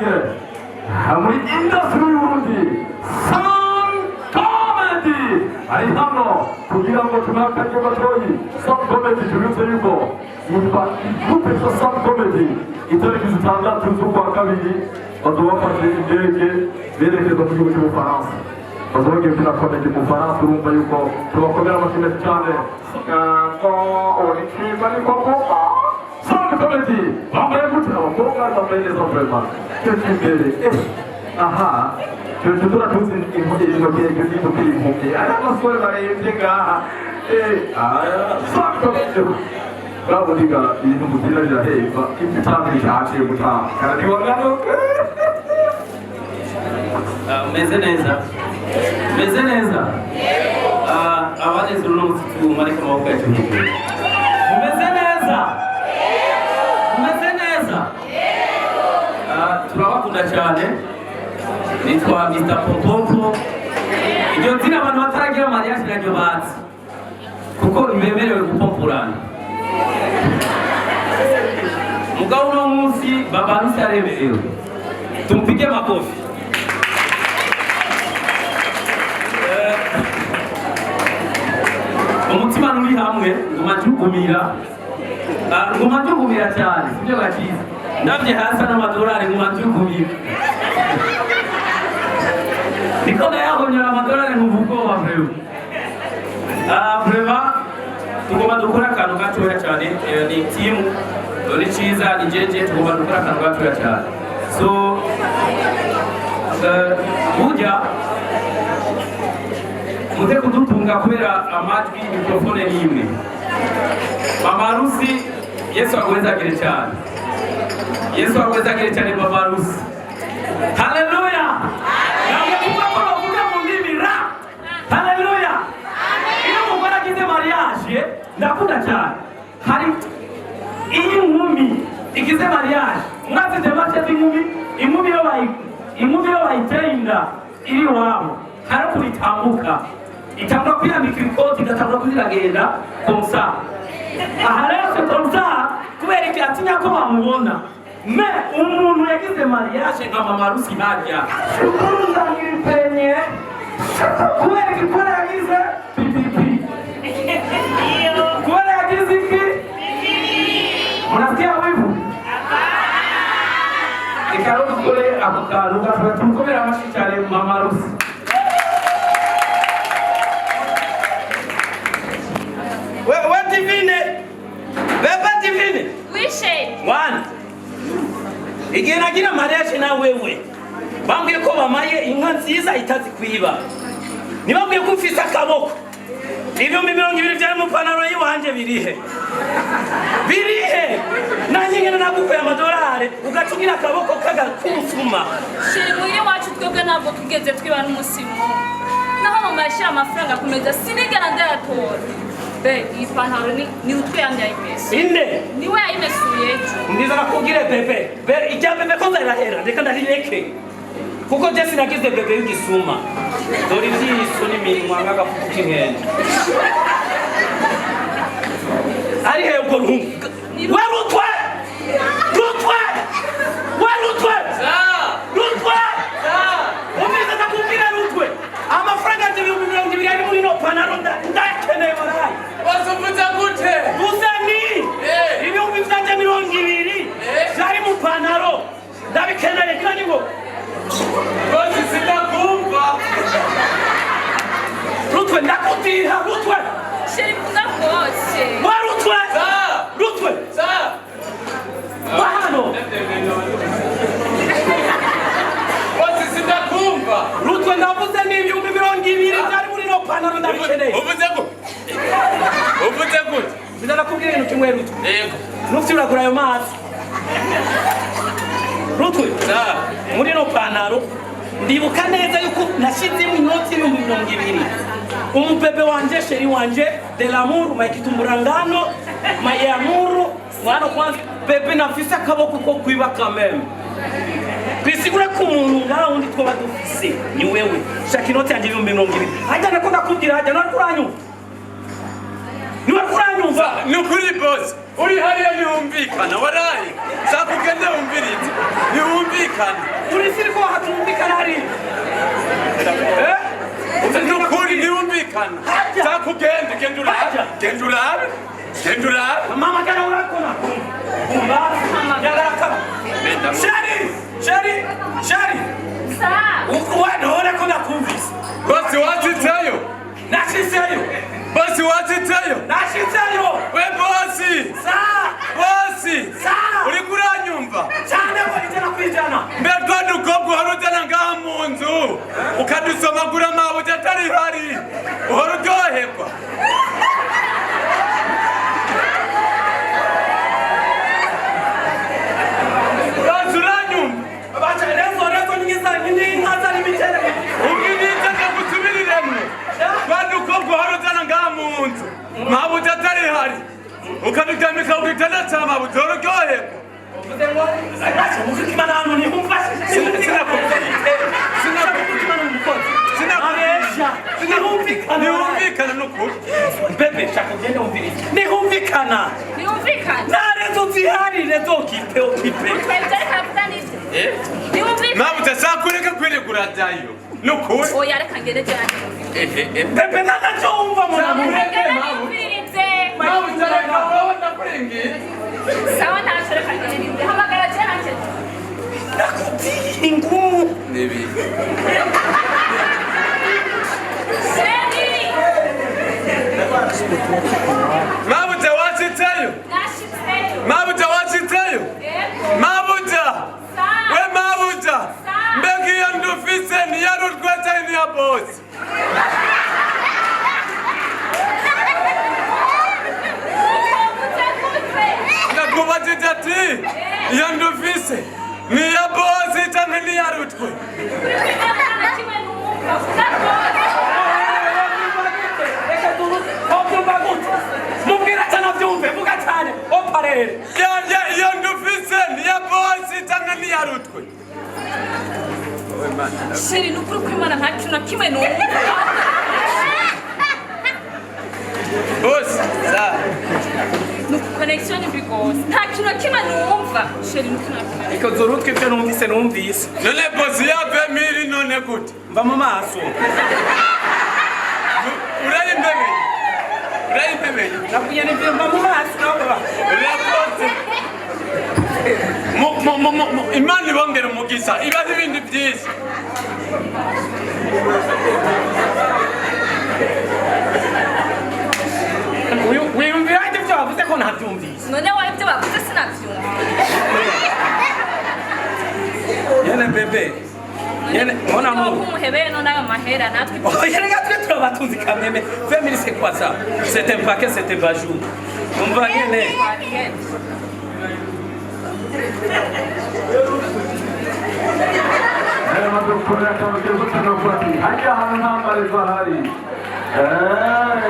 Muri industry y'Uburundi, Sun Comedy ari hano kugira ngo tubahe akaryo gatoyi. Sun Comedy, tubibutse yuko yitwa groupe yitwa Sun Comedy. Itariki 6 z'ukwa kabiri bazoba bafashe indege berekeza mu gihugu cy'Ubufaransa, bazoba bagiye gukina comedy mu Bufaransa. Urumva yuko tubakomera amashyi menshi cyane. Sun Comedy bambaye gute? Abakobwa bambaye neza vraiment. Cyo cy'imbere, aha cyo turatuzi intoki n'intoki impumyi, aya basore barembye ngaha. Aya Sun Comedy urabona ibintu mugira birahemba, ibyo bishaje gutaha kandi wagaruka. Umeze neza, umeze neza. Abaneze uno munsi, tumanike amaboko yacu hejuru. Mumeze neza, mumeze neza. Turabakunda cyane. Nitwa Mr Popopo. Iryo zina abantu bataragira mariage naryo bazi, kuko ntibemerewe gupompurana. Mugabo uno munsi baba harusi aremerewe, tumpige makofi. Umutima nturi hamwe, nguma njugumira. Nguma njugumira cyane, sibyo gakiza? Ndabye hasi n'amadolari, nguma njugumira, niko ndayahonyora amadolari, nkumva ubwoba vraiment. Vraiment tugomba dukora akantu gatoya cyane. Ni timu, ni cyiza, ni jeje, tugomba dukora akantu gatoya cyane. So burya muze kudutunga kubera amajwi, mikrofone ni imwe. Mama harusi, Yesu aguhezagire cyane, Yesu aguhezagire cyane, mama harusi. Haleluya! Ntabwo kuvuga ko bavuga mu ndimi ra. Haleluya! Iyo umugore agize mariage, ndakunda cyane. Hari iyo inkumi igize mariage, mwazi démarche z'inkumi. Inkumi iyo bayiteye inda iri iwabo, hari ukuntu itambuka, itangura kwiyambika ikoti, igatangura kuziragenda comme ça. Aha rero c'est comme ça, kubera iki? Atinya ko bamubona. Mais umuntu yagize mariage nka mama harusi harya, shukuru nzangiripenye, kubera iki? Kubera yagize pipipi, kubera yagize iki? Munasikia wivu? Reka rero dukore ako kantu gatoya, tumukomere amashyi cyane mama harusi. We Divine, bebe Divine. Oui, chéri. Mwana, igihe nagira mariage na wewe, bambwiye ko bamaye inka nziza itazi kwiba. Ntibambwiye ko mfise akaboko. 20,000 byari mu panaro y'iwanje birihe? Birihe? Nanjye ngene nagukuye amadolari, ugaca ugira akaboko k'umusuma. Chéri, muhira iwacu twebwe ntabwo twigeze twiba n'umunsi n'umwe. Naho mama yashyira amafaranga ku meza, sinigera ndayatora. Be, iyi pantaro ni utwe yamye ayimesa. Inde? Niwe yayimesuye ejo. Ndiza nakubwire bebe, be ijya bebe ko nzarahera, reka ndarireke, kuko je sinagize bebe y'igisuma. Dore ibyiso n'iminwa nk'agafuku k'inkende. Ari he ubwo ruhungu? We Rutwe, Rutwe, we Rutwe, Rutwe, umvise ndakubwira Rutwe, amafaranga yanjye 20,000 ari muri no panaro, ndayakeneye warayi. Wasuvuze gute? Gusa ni 20,000 vyari mu panaro, ndabikeneye kila ningo. Rwose sinakumva. Rutwe, ndakutiha Rutwe. Chéri, vuga rwose. Wa Rutwe! Rutwe! Sa. Wa hano! Rwose sinakumva. Rutwe, ndavuze ni 20,000 vyari muri no panaro, ndabikeneye. Uvuze gute? Uvuze gute? Biza nakubwira ibintu kimwe, Rutwe. Yego. Nufite uragura ayo mazi Rutwe. Sa. Muri no panaro ndibuka neza yuko nashyizemo inoti y'20,000. Umubebe wanje, chéri wanje de l'amour, mayikitumburangano mayamuru mwana, kwanza bebe nafise akaboko ko kwiba kameme, bisigura ko umuntu ngaha wundi twoba dufise ni wewe. Shaka inoti yanjye 20,000. Hajya nako ndakubwira, hajya nari kuranyumva, niwe kuranyumva. Ni ukuri boss. Uri hariya ntihumvikana, waraye. Shaka ugende wumvirize. Ntihumvikana. Uri ko hatumvikana hariya? Eh? Nukuri ntihumvikana. Hajya. Shaka ugende, genda urabe. Hajya. Genda urabe. Genda urabe. Mama kana urakona. Kumba. Yagaraka. Chéri, chéri, chéri. Sa. Ukuwa none ko nakumvise. Bosi washitseyo. Nashitseyo. Bosi washitseyo. Nashitseyo. We bosi. Sa. Bosi. Sa. Uriko uranyumva? Cyane ko 100%. Mbe twa dukobwa uhora uzana ngaha mu nzu ukadusomagura amabuye atari hari uhora uryoherwa. Bosi uranyumva? Bacha rezo rezo nyingiza nyingi nkaza n'imicere. Ubwinyiza ndagusubiriremwo. Twa dukobwa uhora uzana ngaha mu nzu mabuye atari hari ukaduryamika ku gitanda ca mabuye uhora uryoherwa. Uvuze ngo acha mukimana hano nihumfashije. Sinakukimana umukozi. Abesha. Nihumvikana. Ntihumvikana n'ukuri. Bebe shaka ugende wumvirize. Nihumvikana. Ntiyumvikana. Nta réseau zihari, réseau occupé occupé. Twebwe reka avuga nibyo. Ntiyumvikana. Mabuye sakureka kwiregura jayo n'ukuri. Oya reka ngende cyane. Bebe ntanacyo wumva mu Reka ngende niyumvirize. Mabuye reka wowe ndakuringiye. Sawa ntacyo reka ngende niyumvirize. Hamagara cyane ntacyo. Nakubwiye ingumu. Nibi. Chéri. Mabuja washitseyo. Nashitseyo. Mabuja washitseyo. Yego. Mabuja. Sa. We mabuja. Sa. Mbega iyo ndufise niyarutwe canke niya bosi? Uvuze gute? Ndakubajije ati iyo ndufise niya bosi canke niyarutwe? Kuri kwimana nta na kimwe numva. Vuga rwose. Reka turuze. Obyumva gute? Mubwira cyane abyumve. Vuga cyane. Oparere. Ya iyo ndufise niya bosi canke niyarutwe? Chéri ni ukuri kwimana nta kintu na kimwe numva. Bosi, sa. Ni connexion ni mbi rwose. Nta kintu na kimwe numva. Chéri ni ukuri nta kimwe. Reka zurutwe ibyo numvise numvise. None bosi yave miri none gute? Mva mu maso. Urayimpebeye. Urayimpebeye. Nakubwiye ni mva mu maso nawe ba. Urakoze. Imana ibongere umugisha ibaho ibindi byiza. Wiyumvira ibyo bavuze ko ntabyumvise. None wowe ibyo bavuze sinabyumva. Nyene bebe. Nyene mon amour. Ko umuhebeye none ayo mahera natwe. Oh, reka twe turabatunzi kameme. 20 000 c'est quoi ça? C'est un paquet, c'est un bajou. Umva nyene. Rero maze gukorera akantu keza cyane bavuga ati hajya ahantu nta mbarezo ahari. Eh.